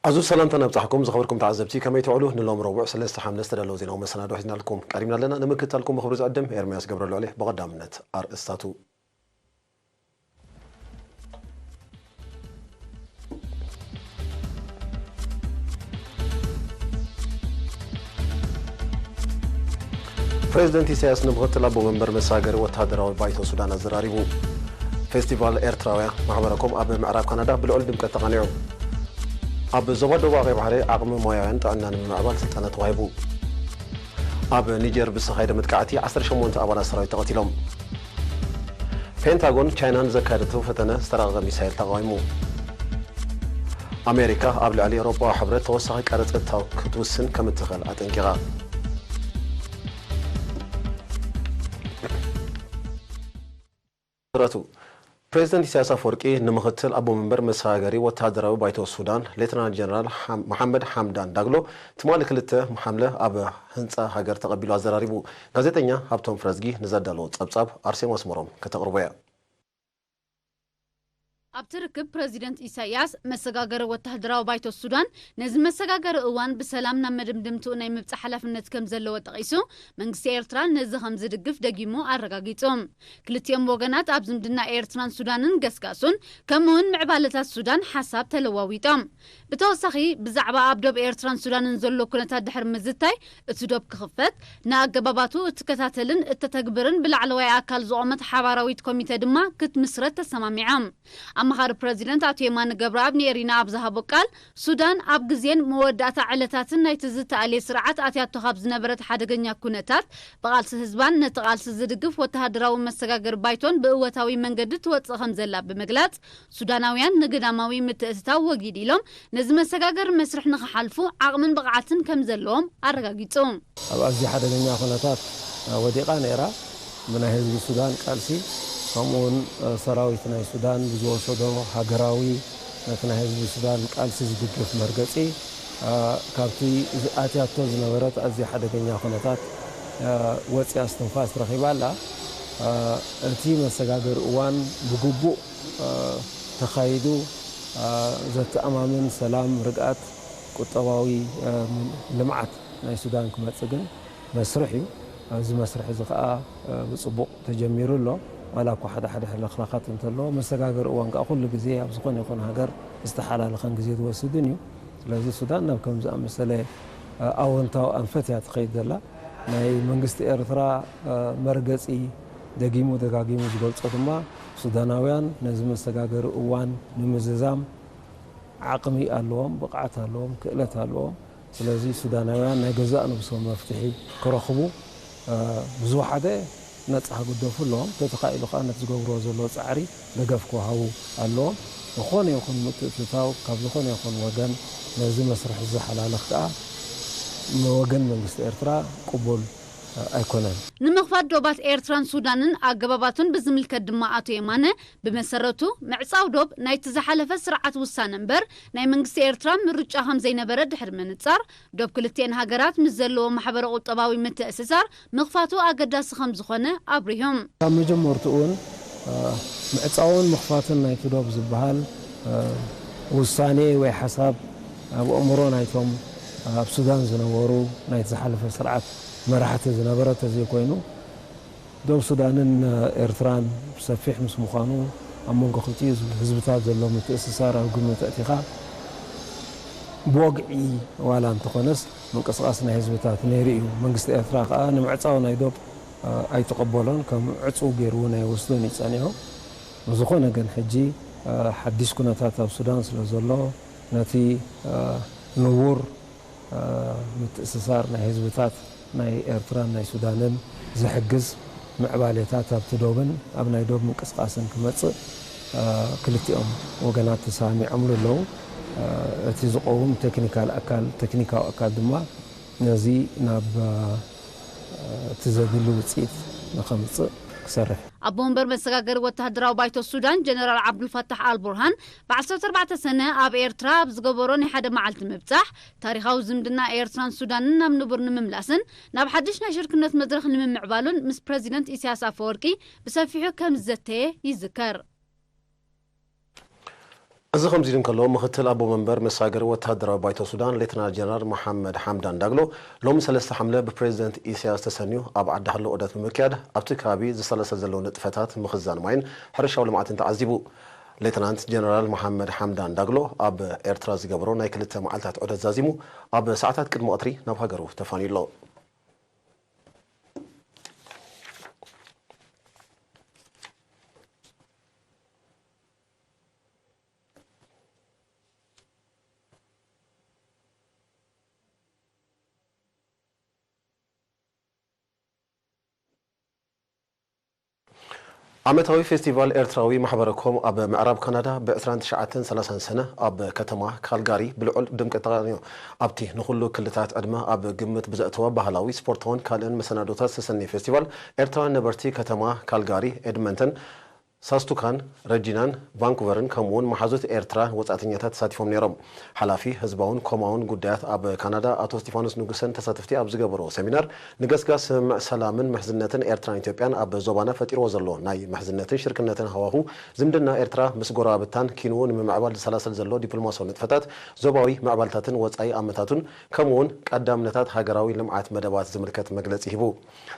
ኣዝዩ ሰላምታ ነብጻሕኩም ዝኸበርኩም ተዓዘብቲ፣ ከመይ ትውዕሉ? ንሎም ረቡዕ ሰለስተ ሓምለ ዝተዳለወ ዜናዊ መሰናዶ ሒዝናልኩም ቀሪብና ኣለና። ንምክትታልኩም ብኽብሪ ዝዕድም ኤርምያስ ገብረልዑል እየ። ብቐዳምነት ኣርእስታቱ። ፕሬዚደንት ኢሳያስ ንምኽትል ኣቦ መንበር መሰጋገሪ ወተሃደራዊ ባይቶ ሱዳን ኣዘራሪቡ። ፌስቲቫል ኤርትራውያን ማሕበረኮም ኣብ ምዕራብ ካናዳ ብልዑል ድምቀት ተቓኒዑ። ኣብ ዞባ ደቡብ ቀይ ባሕሪ ዓቕሚ ሞያውያን ጥዕና ንምምዕባል ስልጠና ተዋሂቡ። ኣብ ኒጀር ብዝተኻየደ መጥቃዕቲ ዓሰርተ ሸሞንተ ኣባላት ሰራዊት ተቐቲሎም። ፔንታጎን ቻይና ንዘካየደቶ ፈተነ ዝተራቐቐ ሚሳይል ተቓዊሙ። ኣሜሪካ ኣብ ልዕሊ ኤውሮጳዊ ሕብረት ተወሳኺ ቀረጽ እታው ክትውስን ከም እትኽእል ኣጠንቂቓ። ትረቱ ፕሬዚደንት ኢሳያስ ኣፈወርቂ ንምኽትል ኣቦ መንበር መሰጋገሪ ወተሃደራዊ ባይቶ ሱዳን ሌተናል ጀነራል ሓም- መሓመድ ሓምዳን ዳግሎ ትማሊ ክልተ ሓምለ ኣብ ህንጻ ሃገር ተቐቢሉ ኣዘራሪቡ። ጋዜጠኛ ሃብቶም ፍረዝጊ ንዘዳለዎ ጸብጻብ ኣርሴማ ኣስመሮም ከተቕርቦ እያ። ኣብቲ ርክብ ፕረዚደንት ኢሳይያስ፣ መሰጋገሪ ወተሃደራዊ ባይቶ ሱዳን ነዚ መሰጋገሪ እዋን ብሰላም ናብ መደምደምትኡ ናይ ምብጻሕ ሓላፍነት ከም ዘለዎ ጠቒሱ፣ መንግስቲ ኤርትራ ነዚ ከም ዝድግፍ ደጊሙ ኣረጋጊጹ። ክልቲኦም ወገናት ኣብ ዝምድና ኤርትራን ሱዳንን ገስጋሱን፣ ከምኡውን ምዕባለታት ሱዳን ሓሳብ ተለዋዊጦም። ብተወሳኺ፣ ብዛዕባ ኣብ ዶብ ኤርትራን ሱዳንን ዘሎ ኩነታት ድሕሪ ምዝታይ፣ እቲ ዶብ ክኽፈት፣ ንኣገባባቱ እትከታተልን እተተግብርን ብላዕለዋይ ኣካል ዝቖመት ሓባራዊት ኮሚተ ድማ ክትምስረት ተሰማሚዖም። ኣማኻሪ ፕረዚደንት ኣቶ የማነ ገብረኣብ ንኤሪና ኣብ ዝሃቦ ቃል፣ ሱዳን ኣብ ግዜን መወዳእታ ዕለታትን ናይቲ ዝተኣልየ ስርዓት ኣትያቶ ካብ ዝነበረት ሓደገኛ ኩነታት ብቓልሲ ህዝባን ነቲ ቃልሲ ዝድግፍ ወተሃደራዊ መሰጋገሪ ባይቶን ብእወታዊ መንገዲ ትወጽእ ከም ዘላ ብምግላጽ፣ ሱዳናውያን ንግዳማዊ ምትእትታው ወጊድ ኢሎም ነዚ መሰጋገሪ መስርሕ ንኽሓልፉ ዓቕምን ብቕዓትን ከም ዘለዎም ኣረጋጊጹ። ኣብ ኣዝዩ ሓደገኛ ኩነታት ወዲቓ ነይራ። ብናይ ህዝቢ ሱዳን ቃልሲ፣ ከምኡውን ሰራዊት ናይ ሱዳን ብዝወሰዶ ሃገራዊ፣ ነቲ ናይ ህዝቢ ሱዳን ቃልሲ ዝድግፍ መርገጺ፣ ካብቲ ኣትያቶ ዝነበረት ኣዝዩ ሓደገኛ ኩነታት ወፂኣ እስትንፋስ ረኺባ ኣላ። እቲ መሰጋገሪ እዋን ብግቡእ ተኻይዱ፣ ዘተኣማምን ሰላም፣ ርግኣት፣ ቁጠባዊ ልምዓት ናይ ሱዳን ክመጽእ ግን መስርሕ እዩ። ኣብዚ መስርሕ እዚ ከኣ ብጽቡቕ ተጀሚሩ ኣሎ። ዋላ እኳ ሓደ ሓደ ሕልኽላኻት እንተሎ፣ መሰጋገሪ እዋን ከኣ ኩሉ ግዜ ኣብ ዝኾነ ይኹን ሃገር ዝተሓላለኸን ግዜ ዝወስድን እዩ። ስለዚ ሱዳን ናብ ከም ዝኣመሰለ ኣወንታዊ ኣንፈት እያ ትኸይድ ዘላ። ናይ መንግስቲ ኤርትራ መርገጺ ደጊሙ ደጋጊሙ ዝገልጾ ድማ፣ ሱዳናውያን ነዚ መሰጋገሪ እዋን ንምዝዛም ዓቕሚ ኣለዎም፣ ብቕዓት ኣለዎም፣ ክእለት ኣለዎም። ስለዚ ሱዳናውያን ናይ ገዛእ ነብሶም መፍትሒ ክረኽቡ፣ ብዝወሓደ ነጻ ክግደፉ ኣለዎም። ተተኻኢሉ ከኣ ነቲ ዝገብርዎ ዘለዉ ጻዕሪ ደገፍ ክወሃቡ ኣለዎም። ዝኾነ ይኹን ምትእትታው ካብ ዝኾነ ይኹን ወገን ነዚ መስርሕ ዝሓላልኽ ከኣ ንወገን መንግስቲ ኤርትራ ቅቡል ኣይኮነን። ንምኽፋት ዶባት ኤርትራን ሱዳንን ኣገባባቱን ብዝምልከት ድማ ኣቶ የማነ፣ ብመሰረቱ ምዕጻው ዶብ ናይቲ ዝሓለፈ ስርዓት ውሳነ እምበር ናይ መንግስቲ ኤርትራ ምርጫ ከም ዘይነበረ ድሕሪ ምንጻር፣ ዶብ ክልቲኤን ሃገራት ምስ ዘለዎ ማሕበረ ቁጠባዊ ምትእስሳር ምኽፋቱ ኣገዳሲ ከም ዝኾነ ኣብሪሆም። ካብ መጀመርትኡ እውን ምዕጻውን ምኽፋትን ናይቲ ዶብ ዝበሃል ውሳኔ ወይ ሓሳብ ኣብ ኣእምሮ ናይቶም ኣብ ሱዳን ዝነበሩ ናይቲ ዝሓለፈ ስርዓት መራሕቲ ዝነበረ ተዘይኮይኑ፣ ዶብ ሱዳንን ኤርትራን ሰፊሕ ምስ ምዃኑ፣ ኣብ መንጎ ክልቲኡ ህዝብታት ዘሎ ምትእስሳር ኣብ ግምት ኣእቲኻ፣ ብወግዒ ዋላ እንተኾነስ ምንቅስቓስ ናይ ህዝብታት ነይሩ እዩ። መንግስቲ ኤርትራ ከኣ ንምዕጻው ናይ ዶብ ኣይተቐበሎን፣ ከም ዕጹው ገይሩ እውን ኣይወስዶን እዩ ጸኒሑ። ብዝኾነ ግን ሕጂ ሓዲሽ ኩነታት ኣብ ሱዳን ስለ ዘሎ፣ ነቲ ንቡር ምትእስሳር ናይ ህዝብታት ናይ ኤርትራን ናይ ሱዳንን ዝሕግዝ ምዕባሌታት ኣብቲ ዶብን ኣብ ናይ ዶብ ምንቅስቃስን ክመጽእ ክልቲኦም ወገናት ተሰማሚዖምሉ ኣለዉ። እቲ ዝቀውም ቴክኒካል ኣካል፣ ቴክኒካዊ ኣካል ድማ ነዚ ናብ እቲ ዘድሊ ውፅኢት ንኸምፅእ ክሰርሕ። ኣቦ ወንበር መሰጋገሪ ወተሃደራዊ ባይቶ ሱዳን ጀነራል ዓብዱልፋታሕ ኣልቡርሃን ብ ዓሰርተ ኣርባዕተ ሰነ ኣብ ኤርትራ ኣብ ዝገበሮ ናይ ሓደ መዓልቲ ምብጻሕ፣ ታሪኻዊ ዝምድና ኤርትራን ሱዳንን ናብ ንቡር ንምምላስን ናብ ሓድሽ ናይ ሽርክነት መድረኽ ንምምዕባሉን ምስ ፕረዚደንት ኢሳያስ ኣፈወርቂ ብሰፊሑ ከም ዝዘተየ ይዝከር። እዚ ከምዚ ኢሉ እንከሎ፣ ምኽትል ኣቦ መንበር መሳገሪ ወተሃደራዊ ባይቶ ሱዳን ሌተናል ጀነራል መሓመድ ሓምዳን ዳግሎ ሎሚ ሰለስተ ሓምለ ብፕሬዚደንት ኢሳያስ ተሰንዩ ኣብ ዓዲ ሃሎ ዑደት ብምክያድ ኣብቲ ከባቢ ዝሰለሰል ዘለዉ ንጥፈታት ምኽዛን ማይን ሕርሻዊ ልምዓትን ተዓዚቡ። ሌተናንት ጀነራል መሓመድ ሓምዳን ዳግሎ ኣብ ኤርትራ ዝገበሮ ናይ ክልተ መዓልታት ዑደት ዛዚሙ ኣብ ሰዓታት ቅድሚ ቀትሪ ናብ ሃገሩ ተፋንዩ ኣሎ። ዓመታዊ ፌስቲቫል ኤርትራዊ ማሕበረኮም ኣብ ምዕራብ ካናዳ ብ ዕስራን ትሽዓተን ሰላሳን ሰነ ኣብ ከተማ ካልጋሪ ብልዑል ድምቀት ተኻይዱ። ኣብቲ ንኹሉ ክልታት ዕድመ ኣብ ግምት ብዘእተወ ባህላዊ፣ ስፖርታውን ካልእን መሰናዶታት ዝተሰነየ ፌስቲቫል፣ ኤርትራውያን ነበርቲ ከተማ ካልጋሪ፣ ኤድመንተን፣ ሳስቱካን፣ ረጂናን ቫንኩቨርን ከምኡውን መሓዙት ኤርትራ ወጻእተኛታት ተሳቲፎም ነይሮም። ሓላፊ ህዝባውን ኮማውን ጉዳያት ኣብ ካናዳ ኣቶ እስጢፋኖስ ንጉሰን ተሳተፍቲ ኣብ ዝገበሮ ሰሚናር፣ ንገስጋስ ስምምዕ ሰላምን ምሕዝነትን ኤርትራን ኢትዮጵያን ኣብ ዞባና ፈጢርዎ ዘሎ ናይ ምሕዝነትን ሽርክነትን ሃዋሁ፣ ዝምድና ኤርትራ ምስ ጎረባብታን ኪንኡ ንምምዕባል ዝሰላሰል ዘሎ ዲፕሎማሲያዊ ንጥፈታት፣ ዞባዊ ምዕባለታትን ወጻኢ ኣመታቱን፣ ከምኡውን ቀዳምነታት ሃገራዊ ልምዓት መደባት ዝምልከት መግለጺ ሂቡ።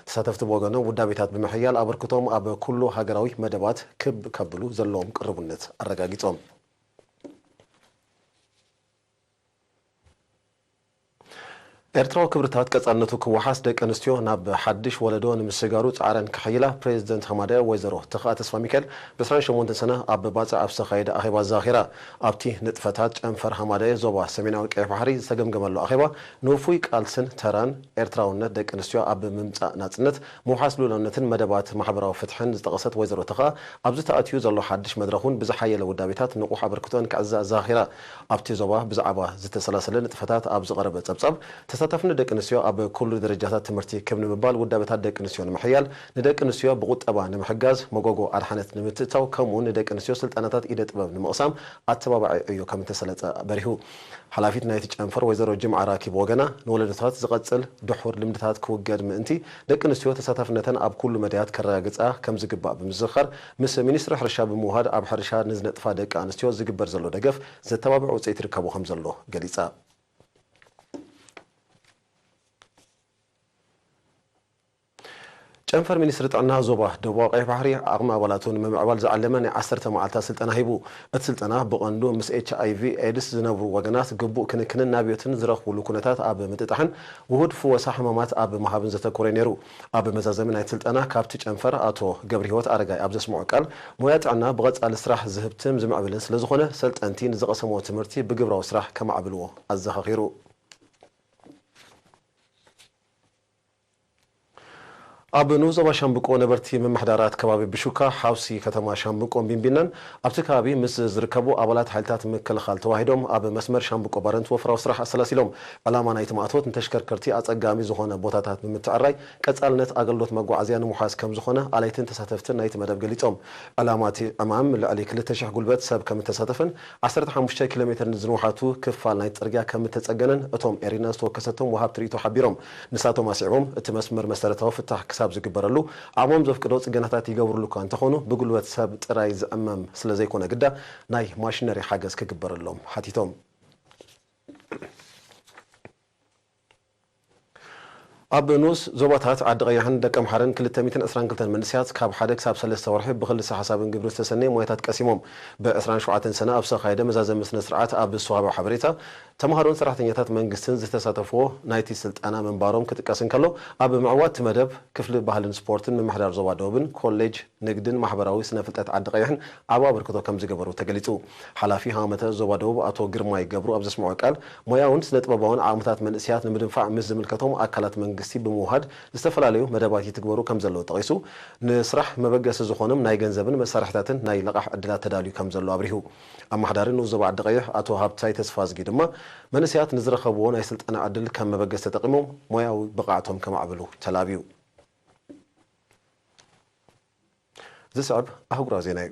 ተሳተፍቲ ብወገኖም ውዳቤታት ብምሕያል ኣበርክቶም ኣብ ኩሉ ሃገራዊ መደባት ክብ ከብሉ ዘለዎም ቅርቡነት ኣረጋጊጾም። ኤርትራዊ ክብርታት ቀጻልነቱ ክወሓስ ደቂ ኣንስትዮ ናብ ሓድሽ ወለዶ ንምስጋሩ ጻዕረን ከሐይላ ፕሬዚደንት ሃማዳያ ወይዘሮ ተኽኣ ተስፋ ሚካኤል ብ ዕስራን ሸሞንተን ሰነ ኣብ ባጽዕ ኣብ ዝተኻየደ ኣኼባ ኣዘኻኺራ። ኣብቲ ንጥፈታት ጨንፈር ሃማዳያ ዞባ ሰሜናዊ ቀይሕ ባሕሪ ዝተገምገመሉ ኣኼባ ንውፉይ ቃልስን ተራን ኤርትራውነት ደቂ ኣንስትዮ ኣብ ምምጻእ ናጽነት፣ ምውሓስ ልኡላውነትን መደባት ማሕበራዊ ፍትሕን ዝጠቐሰት ወይዘሮ ተኽኣ፣ ኣብዚ ተኣትዩ ዘሎ ሓድሽ መድረኽ እውን ብዝሓየለ ውዳቤታት ንቑሕ ኣበርክቶን ክዕዘ ኣዘኻኺራ። ኣብቲ ዞባ ብዛዕባ ዝተሰላሰለ ንጥፈታት ኣብ ዝቐረበ ጸብጻብ፣ ተሳታፍነት ደቂ ኣንስትዮ ኣብ ኩሉ ደረጃታት ትምህርቲ ክብ ንምባል ውዳቤታት ደቂ ኣንስትዮ ንምሕያል፣ ንደቂ ኣንስትዮ ብቑጠባ ንምሕጋዝ፣ መጎጎ ኣድሓነት ንምትእትታው፣ ከምኡ ንደቂ ኣንስትዮ ስልጠናታት ኢደ ጥበብ ንምቕሳም ኣተባባዒ ዕዮ ከም እተሰለጠ በሪሁ። ሓላፊት ናይቲ ጨንፈር ወይዘሮ ጅምዓ ራኪብ ወገና፣ ንወለዶታት ዝቐጽል ድሑር ልምድታት ክውገድ ምእንቲ፣ ደቂ ኣንስትዮ ተሳታፍነተን ኣብ ኩሉ መዳያት ከረጋግጻ ከም ዝግባእ ብምዝኽኻር፣ ምስ ሚኒስትሪ ሕርሻ ብምውሃድ ኣብ ሕርሻ ንዝነጥፋ ደቂ ኣንስትዮ ዝግበር ዘሎ ደገፍ ዘተባብዕ ውጽኢት ይርከቦ ከም ዘሎ ገሊጻ። ጨንፈር ሚኒስትሪ ጥዕና ዞባ ደቡባዊ ቀይሕ ባሕሪ ዓቕሚ ኣባላቱ ንምምዕባል ዝዓለመ ናይ ዓሰርተ መዓልታት ስልጠና ሂቡ። እቲ ስልጠና ብቐንዱ ምስ ኤች ኣይ ቪ ኤድስ ዝነብሩ ወገናት ግቡእ ክንክንን ናብዮትን ዝረኽቡሉ ኩነታት ኣብ ምጥጣሕን ውሁድ ፍወሳ ሕማማት ኣብ ምሃብን ዘተኮረ ነይሩ። ኣብ መዛዘሚ ናይቲ ስልጠና ካብቲ ጨንፈር ኣቶ ገብረህይወት ኣረጋይ ኣብ ዘስምዖ ቃል፣ ሞያ ጥዕና ብቐጻሊ ስራሕ ዝህብትም ዝምዕብልን ስለዝኾነ ሰልጠንቲ ንዝቐሰምዎ ትምህርቲ ብግብራዊ ስራሕ ከማዕብልዎ ኣዘኻኺሩ። ኣብ ንኡስ ዞባ ሻምብቆ ነበርቲ ምምሕዳራት ከባቢ ብሹካ፣ ሓውሲ ከተማ ሻምብቆን ቢንቢናን ኣብቲ ከባቢ ምስ ዝርከቡ ኣባላት ሓይልታት ምክልኻል ተዋሂዶም ኣብ መስመር ሻምብቆ ባረንቱ ወፍራዊ ስራሕ ኣሰላሲሎም። ዕላማ ናይቲ ማእቶት ንተሽከርከርቲ ኣጸጋሚ ዝኾነ ቦታታት ብምትዕራይ ቀጻልነት ኣገልግሎት መጓዓዝያ ንምውሓስ ከም ዝኾነ ኣላይትን ተሳተፍትን ናይቲ መደብ ገሊጾም። ዕላማ እቲ ዕማም ልዕሊ ክልተ ሽሕ ጉልበት ሰብ ከም እተሳተፈን ዓሰርተ ሓሙሽተ ኪሎ ሜትር ንዝንውሓቱ ክፋል ናይቲ ጽርግያ ከም እተጸገነን እቶም ኤሪና ዝተወከሰቶም ወሃብቲ ርእይቶ ሓቢሮም። ንሳቶም ኣስዒቦም፣ እቲ መስመር መሰረታዊ ፍታሕ ክሳብ ዝግበረሉ ዓቕሞም ዘፍቅዶ ጽገናታት ይገብሩሉ እኳ እንተኾኑ፣ ብጉልበት ሰብ ጥራይ ዝዕመም ስለ ዘይኮነ ግዳ ናይ ማሽነሪ ሓገዝ ክግበረሎም ሓቲቶም። ኣብ ንኡስ ዞባታት ዓዲ ቀይሕን ደቀምሓረን ክልተ ሚእትን ዕስራን ክልተን መንእሰያት ካብ ሓደ ክሳብ ሰለስተ ወርሒ ብክልሰ ሓሳብን ግብርን ዝተሰነየ ሞያታት ቀሲሞም። ብ ዕስራን ሸውዓተን ሰነ ኣብ ዝተኻየደ መዛዘሚ ስነ ስርዓት ኣብ ዝተዋህበ ሓበሬታ፣ ተምሃሮን ሰራሕተኛታት መንግስትን ዝተሳተፍዎ ናይቲ ስልጠና ምንባሮም ክጥቀስ እንከሎ፣ ኣብ ምዕዋት እቲ መደብ ክፍሊ ባህልን ስፖርትን ምምሕዳር ዞባ ደቡብን ኮሌጅ ንግድን ማሕበራዊ ስነ ፍልጠት ዓዲ ቀይሕን ዓቢ ኣበርክቶ ከም ዝገበሩ ተገሊጹ። ሓላፊ ሃመተ ዞባ ደቡብ ኣቶ ግርማይ ገብሩ ኣብ ዘስምዖ ቃል፣ ሞያውን ስነ ጥበባውን ዓቕምታት መንእሰያት ንምድንፋዕ ምስ ዝምልከቶም ኣካላት መንግስቲ ብምውሃድ ዝተፈላለዩ መደባት ይትግበሩ ከም ዘለዉ ጠቒሱ፣ ንስራሕ መበገሲ ዝኾኖም ናይ ገንዘብን መሳርሕታትን ናይ ልቓሕ ዕድላት ተዳልዩ ከም ዘሎ ኣብሪሁ። ኣመሓዳሪ ንኡስ ዞባ ዓዲ ቀይሕ ኣቶ ሃብታይ ተስፋዝጊ ድማ፣ መንእሰያት ንዝረኸብዎ ናይ ስልጠና ዕድል ከም መበገሲ ተጠቒሞም ሞያዊ ብቕዓቶም ከማዕብሉ ተላብዩ። ዝስዕብ ኣህጉራዊ ዜና እዩ።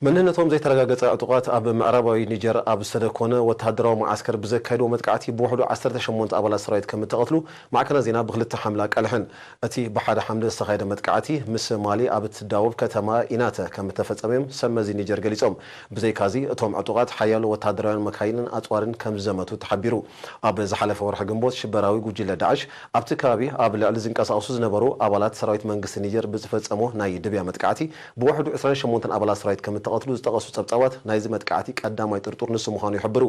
መንነቶም ዘይተረጋገጸ ዕጡቓት ኣብ ምዕራባዊ ኒጀር ኣብ ዝተደኮነ ወተሃደራዊ መዓስከር ብዘካየድዎ መጥቃዕቲ ብውሕዱ ዓሰርተ ሸሞንተ ኣባላት ሰራዊት ከም እተቐትሉ ማዕከናት ዜና ብክልተ ሓምለ ኣቃልሐን። እቲ ብሓደ ሓምለ ዝተኻየደ መጥቃዕቲ ምስ ማሊ ኣብ እትዳወብ ከተማ ኢናተ ከም እተፈጸመ እዮም ሰብ መዚ ኒጀር ገሊጾም። ብዘይካዚ እቶም ዕጡቓት ሓያሎ ወተሃደራውያን መካይንን ኣጽዋርን ከም ዝዘመቱ ተሓቢሩ። ኣብ ዝሓለፈ ወርሒ ግንቦት ሽበራዊ ጉጅለ ዳዕሽ ኣብቲ ከባቢ ኣብ ልዕሊ ዝንቀሳቐሱ ዝነበሩ ኣባላት ሰራዊት መንግስቲ ኒጀር ብዝፈጸሞ ናይ ድብያ መጥቃዕቲ ብውሕዱ ዕስራን ሸሞንተን ኣባላት ሰራዊት ከም እተቐትሉ ዝጠቐሱ ጸብጻባት ናይዚ መጥቃዕቲ ቀዳማይ ጥርጡር ንሱ ምዃኑ ይሕብሩ።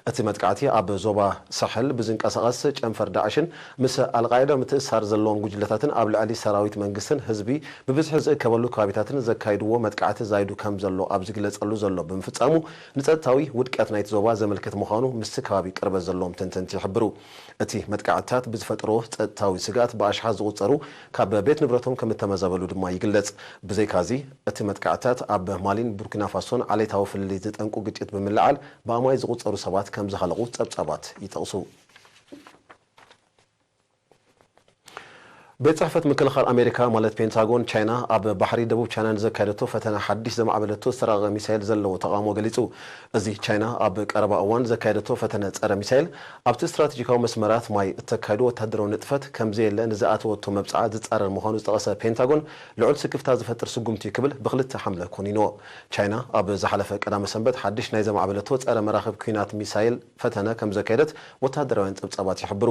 እቲ መጥቃዕቲ ኣብ ዞባ ሳሕል ብዝንቀሳቐስ ጨንፈር ዳዕሽን ምስ ኣልቃይዳ ምትእስሳር ዘለዎም ጉጅለታትን ኣብ ልዕሊ ሰራዊት መንግስትን ህዝቢ ብብዝሒ ዝእከበሉ ከባቢታትን ዘካይድዎ መጥቃዕቲ ዛይዱ ከም ዘሎ ኣብ ዝግለጸሉ ዘሎ ብምፍጻሙ ንጸጥታዊ ውድቀት ናይቲ ዞባ ዘመልክት ምዃኑ ምስቲ ከባቢ ቅርበት ዘለዎም ተንተንቲ ይሕብሩ። እቲ መጥቃዕትታት ብዝፈጠሮ ጸጥታዊ ስግኣት ብኣሽሓት ዝቑጸሩ ካብ ቤት ንብረቶም ከም እተመዛበሉ ድማ ይግለጽ። ብዘይካዚ እቲ መጥቃዕትታት ኣብ ማሊን ቡርኪና ፋሶን ዓሌታዊ ፍልልይ ዝጠንቁ ግጭት ብምልዓል ብኣማይ ዝቑጸሩ ሰባት ከም ዝሃለቑ ጸብጻባት ይጠቕሱ። ቤት ጽሕፈት ምክልኻል ኣሜሪካ ማለት ፔንታጎን ቻይና ኣብ ባሕሪ ደቡብ ቻይና ንዘካየደቶ ፈተነ ሓድሽ ዘማዕበለቶ ዝተራቐቐ ሚሳይል ዘለዎ ተቓውሞ ገሊጹ። እዚ ቻይና ኣብ ቀረባ እዋን ዘካየደቶ ፈተነ ጸረ ሚሳይል ኣብቲ ስትራቴጂካዊ መስመራት ማይ እተካይዶ ወታደራዊ ንጥፈት ከም ዘየለ ንዝኣተወቶ መብጽዓ ዝጻረር ምዃኑ ዝጠቐሰ ፔንታጎን ልዑል ስክፍታ ዝፈጥር ስጉምቲ ክብል ብክልተ ሓምለ ኮኒንዎ። ቻይና ኣብ ዝሓለፈ ቀዳመ ሰንበት ሓድሽ ናይ ዘማዕበለቶ ጸረ መራኽብ ኲናት ሚሳይል ፈተነ ከም ዘካየደት ወተሃደራውያን ጸብጻባት ይሕብሩ።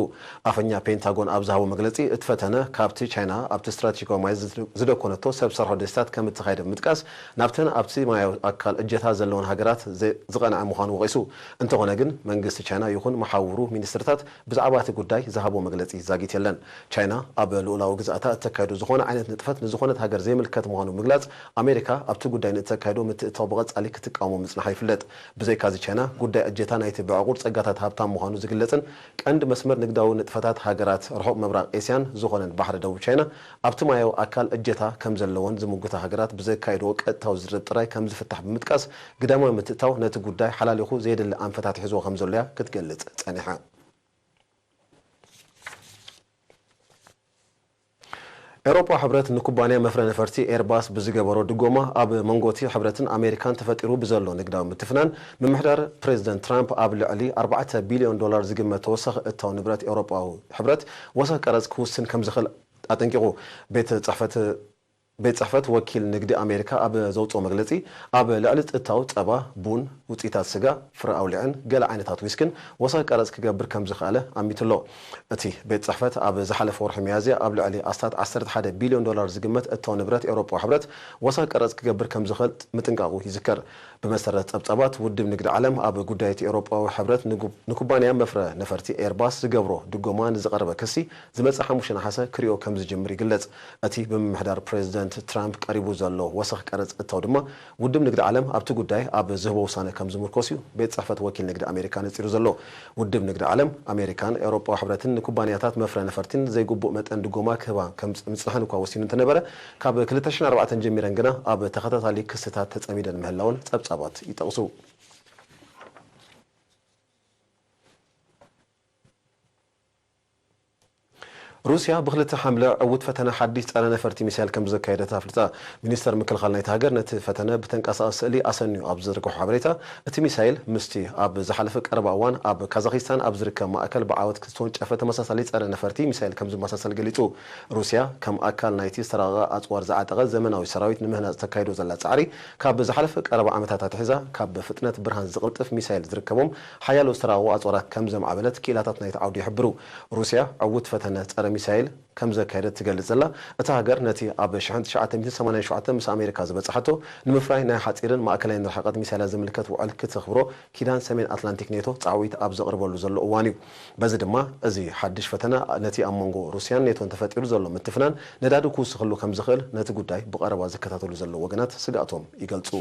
ኣፈኛ ፔንታጎን ኣብ ዝሃቦ መግለጺ እቲ ፈተነ ካብቲ ቻይና ኣብቲ ስትራቴጂካዊ ማይ ዝደኮነቶ ሰብ ሰርሖ ደሴታት ከም እተኻየደ ብምጥቃስ ናብተን ኣብቲ ማያዊ ኣካል እጀታ ዘለወን ሃገራት ዝቐንዐ ምዃኑ ወቒሱ። እንተኾነ ግን መንግስቲ ቻይና ይኹን መሓውሩ ሚኒስትርታት ብዛዕባ እቲ ጉዳይ ዝሃቦ መግለጺ ዛጊት የለን። ቻይና ኣብ ልኡላዊ ግዝኣታ እተካይዶ ዝኾነ ዓይነት ንጥፈት ንዝኾነት ሃገር ዘይምልከት ምዃኑ ብምግላጽ ኣሜሪካ ኣብቲ ጉዳይ ንእተካይዶ ምትእትታው ብቐጻሊ ክትቃወሞ ምጽንሓ ይፍለጥ። ብዘይካዚ ቻይና ጉዳይ እጀታ ናይቲ ብዕቑር ጸጋታት ሃብታም ምዃኑ ዝግለጽን ቀንዲ መስመር ንግዳዊ ንጥፈታት ሃገራት ርሑቕ ምብራቕ ኤስያን ዝኾነን ባሕሪ ደቡብ ቻይና ኣብቲ ማያዊ ኣካል እጀታ ከም ዘለወን ዝምጉታ ሃገራት ብዘካየድዎ ቀጥታዊ ዝርርብ ጥራይ ከም ዝፍታሕ ብምጥቃስ ግዳማዊ ምትእትታው ነቲ ጉዳይ ሓላሊኹ ዘየድሊ ኣንፈታት ሒዝዎ ከም ዘሎ እያ ክትገልጽ ጸኒሓ። ኤውሮጳ ሕብረት ንኩባንያ መፍረ ነፈርቲ ኤርባስ ብዝገበሮ ድጎማ ኣብ መንጎ እቲ ሕብረትን ኣሜሪካን ተፈጢሩ ብዘሎ ንግዳዊ ምትፍናን ምምሕዳር ፕሬዚደንት ትራምፕ ኣብ ልዕሊ ኣርባዕተ ቢልዮን ዶላር ዝግመት ተወሳኺ እታው ንብረት ኤውሮጳዊ ሕብረት ወሰኽ ቀረጽ ክውስን ከም ዝኽእል ኣጠንቂቑ። ቤት ጽሕፈት ቤት ጽሕፈት ወኪል ንግዲ ኣሜሪካ ኣብ ዘውጽኦ መግለጺ ኣብ ልዕሊ እታው ጸባ፣ ቡን፣ ውጽኢታት ስጋ፣ ፍረ ኣውሊዕን ገለ ዓይነታት ዊስክን ወሰኽ ቀረጽ ክገብር ከም ዝኸኣለ ኣሚቱ ኣሎ። እቲ ቤት ጽሕፈት ኣብ ዝሓለፈ ወርሒ ሚያዝያ ኣብ ልዕሊ ኣስታት ዓሰርተ ሓደ ቢልዮን ዶላር ዝግመት እታው ንብረት ኤውሮጳዊ ሕብረት ወሰኽ ቀረጽ ክገብር ከም ዝኽእል ምጥንቃቑ ይዝከር። ብመሰረት ጸብጻባት ውድብ ንግዲ ዓለም ኣብ ጉዳይ እቲ ኤውሮጳዊ ሕብረት ንኩባንያ መፍረ ነፈርቲ ኤርባስ ዝገብሮ ድጎማ ንዝቐረበ ክሲ ዝመጽእ ሓሙሽተ ነሓሰ ክሪኦ ከም ዝጅምር ይግለጽ። እቲ ብምምሕዳር ፕሬዚደንት ትራምፕ ቀሪቡ ዘሎ ወሰኽ ቀረጽ እታው ድማ ውድብ ንግዲ ዓለም ኣብቲ ጉዳይ ኣብ ዝህቦ ውሳነ ከም ዝምርኮስ እዩ ቤት ጽሕፈት ወኪል ንግዲ ኣሜሪካ ነጺሩ ዘሎ። ውድብ ንግዲ ዓለም ኣሜሪካን ኤውሮጳዊ ሕብረትን ንኩባንያታት መፍረ ነፈርቲን ዘይግቡእ መጠን ድጎማ ክህባ ከም ምጽንሐን እኳ ወሲኑ እንተነበረ ካብ ክልተ ሽሕን ኣርባዕተን ጀሚረን ግና ኣብ ተኸታታሊ ክስታት ተጸሚደን ምህላውን ጸብጻባት ይጠቕሱ። ሩስያ ብክልተ ሓምለ ዕዉት ፈተነ ሓድሽ ጸረ ነፈርቲ ሚሳይል ከም ዘካየደት ኣፍልጣ። ሚኒስተር ምክልኻል ናይቲ ሃገር ነቲ ፈተነ ብተንቀሳቐሲ ስእሊ ኣሰንዩ ኣብ ዝዘርግሖ ሓበሬታ እቲ ሚሳይል ምስቲ ኣብ ዝሓለፈ ቀረባ እዋን ኣብ ካዛኺስታን ኣብ ዝርከብ ማእከል ብዓወት ዝተወንጨፈ ተመሳሳሊ ጸረ ነፈርቲ ሚሳይል ከም ዝመሳሰል ገሊጹ። ሩስያ ከም ኣካል ናይቲ ዝተራቐቐ ኣጽዋር ዝዓጠቐ ዘመናዊ ሰራዊት ንምህናጽ ተካይዶ ዘላ ጻዕሪ ካብ ዝሓለፈ ቀረባ ዓመታት ኣትሒዛ ካብ ፍጥነት ብርሃን ዝቕልጥፍ ሚሳይል ዝርከቦም ሓያሎ ዝተራቐቑ ኣጽዋራት ከም ዘማዕበለት ክኢላታት ናይቲ ዓውዲ ይሕብሩ። ሩስያ ዕዉት ፈተነ ጸረ ሚሳይል ከም ዘካየደት ትገልጽ ዘላ እታ ሃገር ነቲ ኣብ ሽሕን ትሽዓተ ሚእትን ሰማንያን ሸውዓተን ምስ ኣሜሪካ ዝበጽሓቶ ንምፍራይ ናይ ሓጺርን ማእከላይን ርሕቀት ሚሳይላት ዝምልከት ውዕል ክተኽብሮ ኪዳን ሰሜን ኣትላንቲክ ኔቶ ጻውዒት ኣብ ዘቕርበሉ ዘሎ እዋን እዩ። በዚ ድማ እዚ ሓድሽ ፈተነ ነቲ ኣብ መንጎ ሩስያን ኔቶን ተፈጢሩ ዘሎ ምትፍናን ነዳዲ ክውስኸሉ ከም ዝኽእል ነቲ ጉዳይ ብቐረባ ዝከታተሉ ዘለዉ ወገናት ስግኣቶም ይገልጹ።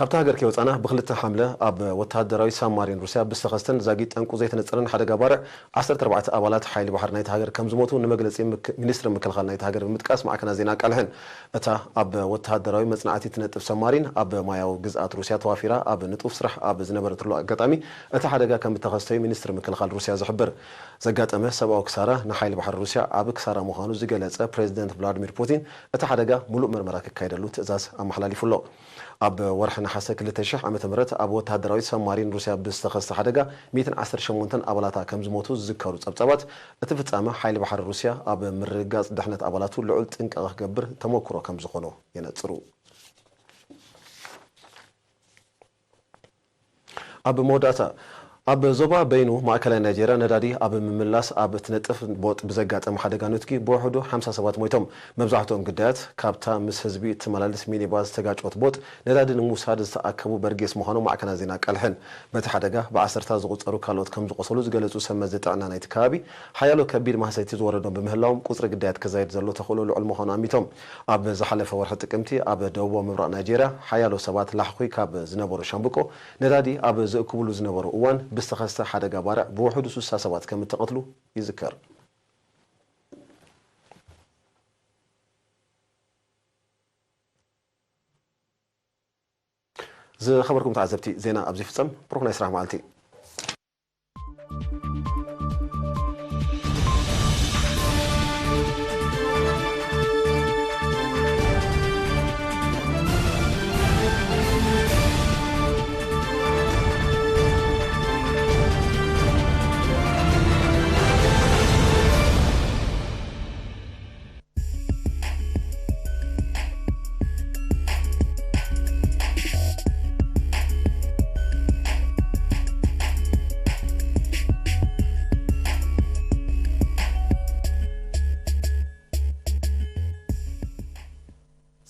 ካብታ ሃገር ከይወጻና፣ ብክልተ ሓምለ ኣብ ወተሃደራዊ ሳብማሪን ሩስያ ብዝተኸስተን ዛጊድ ጠንቁ ዘይተነጸረን ሓደጋ ባርዕ፣ ዓሰርተ ኣርባዕተ ኣባላት ሓይሊ ባሕሪ ናይቲ ሃገር ከም ዝሞቱ ንመግለጺ ምክ-፣ ሚኒስትሪ ምክልኻል ናይቲ ሃገር ብምጥቃስ ማዕከናት ዜና ኣቃልሐን። እታ ኣብ ወተሃደራዊ መጽናዕቲ ትነጥፍ ሳብማሪን ኣብ ማያዊ ግዝኣት ሩስያ ተዋፊራ ኣብ ንጡፍ ስራሕ ኣብ ዝነበረትሉ ኣጋጣሚ፣ እቲ ሓደጋ ከም እተኸስተዩ ሚኒስትሪ ምክልኻል ሩስያ ዝሕብር። ዘጋጠመ ሰብኣዊ ክሳራ ንሓይሊ ባሕሪ ሩስያ ዓቢ ክሳራ ምዃኑ ዝገለጸ ፕሬዚደንት ቭላድሚር ፑቲን፣ እቲ ሓደጋ ምሉእ መርመራ ክካየደሉ ትእዛዝ ኣመሓላሊፉ ኣሎ። ኣብ ወርሒ ነሓሰ ክልተ ሽሕ ዓመተ ምህረት ኣብ ወተሃደራዊት ሳብማሪን ሩስያ ብዝተኸስተ ሓደጋ ሚእትን ዓሰርተ ሸሞንተን ኣባላታ ከም ዝሞቱ ዝዝከሩ ጸብጻባት፣ እቲ ፍጻመ ሓይሊ ባሕሪ ሩስያ ኣብ ምርግጋጽ ድሕነት ኣባላቱ ልዑል ጥንቃቐ ክገብር ተመኩሮ ከም ዝኾኖ የነጽሩ። ኣብ መወዳእታ፣ ኣብ ዞባ በይኑ ማእከላይ ናይጄርያ ነዳዲ ኣብ ምምላስ ኣብ እትነጥፍ ቦጥ ብዘጋጠመ ሓደጋ ንትኪ ብውሕዱ ሓምሳ ሰባት ሞይቶም። መብዛሕትኦም ግዳያት ካብታ ምስ ህዝቢ እትመላለስ ሚኒባስ ዝተጋጨወት ቦጥ ነዳዲ ንምውሳድ ዝተኣከቡ በርጌስ ምዃኖም ማዕከናት ዜና ኣቃልሐን። በቲ ሓደጋ ብዓሰርታት ዝቑጸሩ ካልኦት ከም ዝቖሰሉ ዝገለጹ ሰብ መዚ ጥዕና ናይቲ ከባቢ፣ ሓያሎ ከቢድ ማህሰይቲ ዝወረዶም ብምህላዎም ቁጽሪ ግዳያት ክዛይድ ዘሎ ተኽእሎ ልዑል ምዃኑ ኣሚቶም። ኣብ ዝሓለፈ ወርሒ ጥቅምቲ ኣብ ደቡባዊ ምብራቕ ናይጄርያ ሓያሎ ሰባት ላሕኹይ ካብ ዝነበሩ ሻምብቆ ነዳዲ ኣብ ዝእክብሉ ዝነበሩ እዋን ብዝተኸስተ ሓደጋ ባርዕ ብውሕዱ ስሳ ሰባት ከም እተቐትሉ ይዝከር። ዝኸበርኩም ተዓዘብቲ፣ ዜና ኣብዚ ይፍጸም። ብሩኽ ናይ ስራሕ መዓልቲ።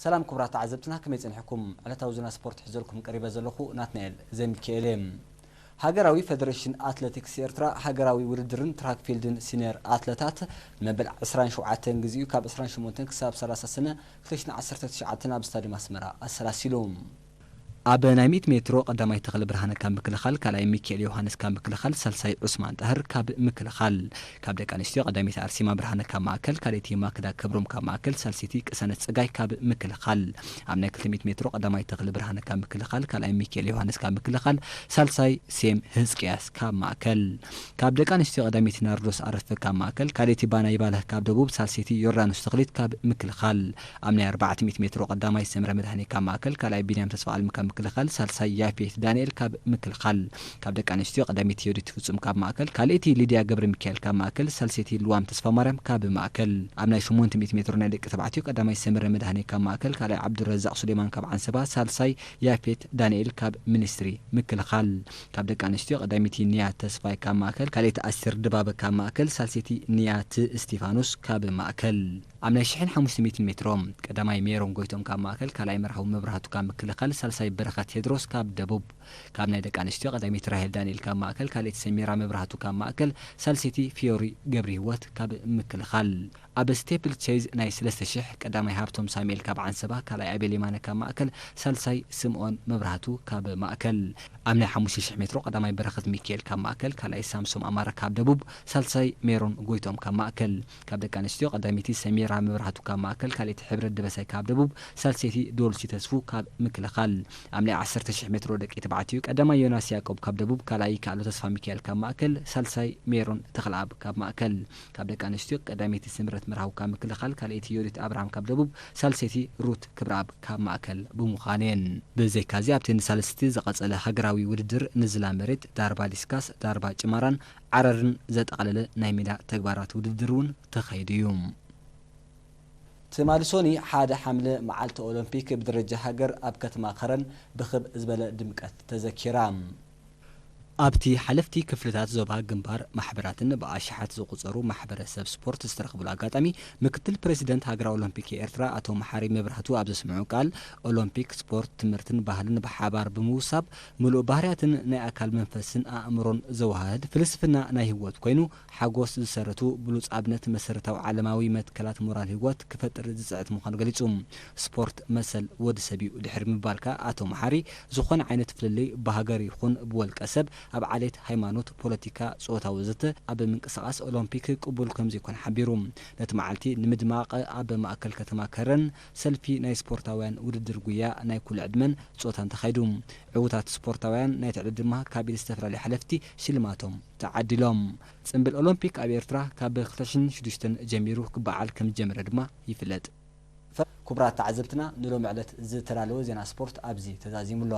ሰላም ክቡራት ተዓዘብትና፣ ከመይ ጸኒሕኩም? ዕለታዊ ዜና ስፖርት ሒዘልኩም ቀሪበ ዘለኹ ናትናኤል ዘሚካኤል እየ። ሃገራዊ ፈደሬሽን ኣትሌቲክስ ኤርትራ ሃገራዊ ውድድርን ትራክ ፊልድን ሲኒየር ኣትለታት መበል ዕስራን ሸውዓተን ግዜኡ ካብ ዕስራን ሸሞንተን ክሳብ ሰላሳ ሰነ ክልተ ሽሕን ዓሰርተ ትሽዓተን ኣብ ስታድዩም ኣስመራ ኣሰላሲሉ። ኣብ ናይ ሚእቲ ሜትሮ ቀዳማይ ተኽለ ብርሃነ ካብ ምክልኻል፣ ካልኣይ ሚካኤል ዮሃንስ ካብ ምክልኻል፣ ሳልሳይ ዑስማን ጣህር ካብ ምክልኻል። ካብ ደቂ ኣንስትዮ ቀዳሚት ኣርሴማ ብርሃነ ካብ ማእከል፣ ካልኣይቲ ማክዳ ክብሮም ካብ ማእከል፣ ሳልሰይቲ ቅሰነት ጸጋይ ካብ ምክልኻል። ኣብ ናይ ክልተ ሚእቲ ሜትሮ ቀዳማይ ተኽለ ብርሃነ ካብ ምክልኻል፣ ካልኣይ ሚካኤል ዮሃንስ ካብ ምክልኻል፣ ሳልሳይ ሴም ህዝቅያስ ካብ ማእከል። ካብ ደቂ ኣንስትዮ ቀዳሚት ናርዶስ ኣረፈ ካብ ማእከል፣ ካልኣይቲ ባና ይባልህ ካብ ደቡብ፣ ሳልሰይቲ ዮርዳኖስ ተኽሊት ካብ ምክልኻል። ኣብ ናይ ኣርባዕተ ሚእቲ ሜትሮ ቀዳማይ ሰምረ መድሃኔ ካብ ማእከል፣ ካልኣይ ቢንያም ተስፋኣለም ካብ ምክልኻል፣ ሳልሳይ ያፌት ዳንኤል ካብ ምክልኻል። ካብ ደቂ ኣንስትዮ ቀዳሚት ዮዲት ፍጹም ካብ ማእከል፣ ካልኣይቲ ሊድያ ገብረ ሚካኤል ካብ ማእከል፣ ሳልሰይቲ ልዋም ተስፋማርያም ካብ ማእከል። ኣብ ናይ ሸሞንተ ሚእቲ ሜትሮ ናይ ደቂ ተባዕትዮ ቀዳማይ ሰምረ መድሃኔ ካብ ማእከል፣ ካልኣይ ዓብዱረዛቕ ሱሌማን ካብ ዓንሰባ፣ ሳልሳይ ያፌት ዳንኤል ካብ ሚኒስትሪ ምክልኻል። ካብ ደቂ ኣንስትዮ ቀዳሚቲ ንያ ተስፋይ ካብ ማእከል፣ ካልኣይቲ ኣስቴር ድባበ ካብ ማእከል፣ ሳልሰይቲ ንያት እስቲፋኖስ ካብ ማእከል። ኣብ ናይ ሽሕን ሓሙሽተ ሚእትን ሜትሮ ቀዳማይ ሜሮን ጎይቶም ካብ ማእከል፣ ካልኣይ መርሃዊ መብራህቱ ካብ ምክልኻል፣ ሳልሳይ በረኸት ቴድሮስ ካብ ደቡብ። ካብ ናይ ደቂ ኣንስትዮ ቀዳሚት ራሄል ዳንኤል ካብ ማእከል፣ ካልኣይቲ ሰሚራ መብራህቱ ካብ ማእከል፣ ሳልሰይቲ ፊዮሪ ገብረ ህይወት ካብ ምክልኻል። ኣብ ስቴፕል ቼዝ ናይ ሰለስተ ሽሕ ቀዳማይ ሃብቶም ሳሙኤል ካብ ዓንሰባ፣ ካልኣይ ኣቤል የማነ ካብ ማእከል፣ ሳልሳይ ስምኦን መብራህቱ ካብ ማእከል። ኣብ ናይ ሓሙሽተ ሽሕ ሜትሮ ቀዳማይ በረኸት ሚካኤል ካብ ማእከል፣ ካልኣይ ሳምሶም ኣማረ ካብ ደቡብ፣ ሳልሳይ ሜሮን ጎይቶም ካብ ማእከል። ካብ ደቂ ኣንስትዮ ቀዳመይቲ ሰሚራ መብራህቱ ካብ ማእከል፣ ካልኣይቲ ሕብረት ደበሳይ ካብ ደቡብ፣ ሳልሰይቲ ዶልሲ ተስፉ ካብ ምክልኻል። ኣብ ናይ ዓሰርተ ሽሕ ሜትሮ ደቂ ተባዕትዮ ቀዳማይ ዮናስ ያዕቆብ ካብ ደቡብ፣ ካልኣይ ይከኣሎ ተስፋ ሚካኤል ካብ ማእከል፣ ሳልሳይ ሜሮን ተኽለኣብ ካብ ማእከል። ካብ ደቂ ኣንስትዮ ቀዳመይቲ ስምረት መርሃዊ ካብ ምክልኻል፣ ካልኣይቲ ዮዲት ኣብርሃም ካብ ደቡብ፣ ሳልሰይቲ ሩት ክብረኣብ ካብ ማእከል ብምዃን እየን። ብዘይካዚ ኣብቲ ንሳልስቲ ዝቐጸለ ሃገራዊ ውድድር ንዝላ መሬት፣ ዳርባ ዲስካስ፣ ዳርባ ጭማራን ዓረርን ዘጠቓለለ ናይ ሜዳ ተግባራት ውድድር እውን ተኻይዱ እዩ። ትማሊ ሶኒ ሓደ ሓምለ መዓልቲ ኦሎምፒክ ብደረጃ ሃገር ኣብ ከተማ ከረን ብኽብ ዝበለ ድምቀት ተዘኪራ። ኣብቲ ሓለፍቲ ክፍልታት ዞባ ግንባር ማሕበራትን ብኣሽሓት ዝቑጸሩ ማሕበረሰብ ስፖርት ዝተረኽብሉ ኣጋጣሚ፣ ምክትል ፕሬዚደንት ሃገራዊ ኦሎምፒክ ኤርትራ ኣቶ መሓሪ መብራህቱ ኣብ ዘስምዑ ቃል፣ ኦሎምፒክ ስፖርት ትምህርትን ባህልን ብሓባር ብምውሳብ፣ ምሉእ ባህርያትን ናይ ኣካል መንፈስን ኣእምሮን ዘወሃህድ ፍልስፍና ናይ ህይወት ኮይኑ፣ ሓጎስ ዝሰረቱ ብሉጽ ኣብነት መሰረታዊ ዓለማዊ መትከላት ሞራል ህይወት ክፈጥር ዝጽዕት ምዃኑ ገሊጹ። ስፖርት መሰል ወዲ ሰብ እዩ ድሕሪ ምባልካ ኣቶ መሓሪ፣ ዝኾነ ዓይነት ፍልልይ ብሃገር ይኹን ብወልቀ ሰብ፣ ኣብ ዓሌት፣ ሃይማኖት፣ ፖለቲካ፣ ጾታ ወዘተ ኣብ ምንቅስቓስ ኦሎምፒክ ቅቡል ከም ዘይኮነ ሓቢሩ። ነቲ መዓልቲ ንምድማቕ ኣብ ማእከል ከተማ ከረን ሰልፊ ናይ ስፖርታውያን ውድድር ጉያ ናይ ኩሉ ዕድመን ጾታን ተኻይዱ። ዕዉታት ስፖርታውያን ናይቲ ዕድል ድማ ካብ ኢድ ዝተፈላለዩ ሓለፍቲ ሽልማቶም ተዓዲሎም። ጽምብል ኦሎምፒክ ኣብ ኤርትራ ካብ ክልተ ሽሕን ሽዱሽተን ጀሚሩ ክበዓል ከም ዝጀመረ ድማ ይፍለጥ። ክቡራት ተዓዘብትና፣ ንሎሚ ዕለት ዝተዳለወ ዜና ስፖርት ኣብዚ ተዛዚሙ ኣሎ።